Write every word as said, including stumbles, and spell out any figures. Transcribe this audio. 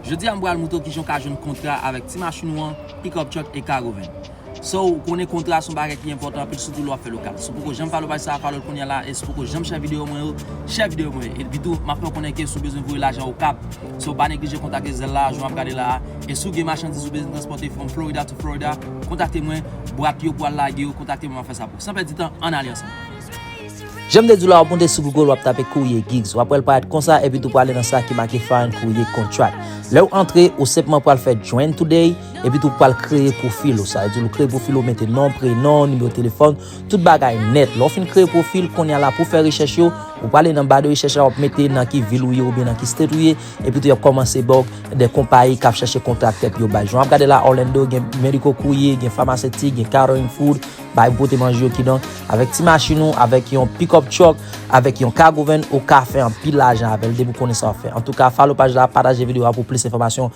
Jodi a m pral moutre w kijan w ka jwenn kontra avèk ti machin ou an, pickup truck e cargo van. So, ou konnen kontra se yon bagay ki enpòtan anpil, sitou lè w ap fè lokal. Si w poko janm follow paj sa a, follow l kounye a la, e si w poko janm share videyo mwen yo, share videyo mwen yo. Epi tou, m ap fè w konnen ke si w bezwen voye lajan Okap, so pa neglije kontakte Zelle la, jan w ap gade la a. E si w gen machandiz ou bezwen transpòte from Florida to Florida, kontakte mwen, bwat yo pral lage yo, kontakte mwen, m ap fè sa pou ou. San pèdi tan, ann ale ansanm. Jan m te di w la, w ap monte sou Google, w ap tape Courier Gigs. W ap wè l parèt konsa, epi tou pral nan sa ki make Find Courier Contract. Lè w antre, ou senpman pral fè Join Today, epi tou pral kreye pwofil ou. Sa vle di w kreye pwofil ou, mete non, prenon, nimewo telefòn, tout bagay nèt. Lè w fin kreye pwofil, kounye a la pou w fè rechèch yo, ou prale nan ba de rechèch la, w ap mete nan ki vil ou ye oubyen nan ki state ou ye, epi tou y ap kòmanse ba w de konpayi k ap chèche kontraktè pou yo bay. Jan w ap gade la, Orlando, gen Medical Courier, gen Pharmaceutic, gen Catering Food, bay pote manje yo. Kidonk, avèk ti machin ou, avèk yon pickup truck, avèk yon cargo van, ou ka fè anpil lajan avè l depi w konnen sa w ap fè. Antouka, follow paj la, pataje videyo a pou plis enfòmasyon.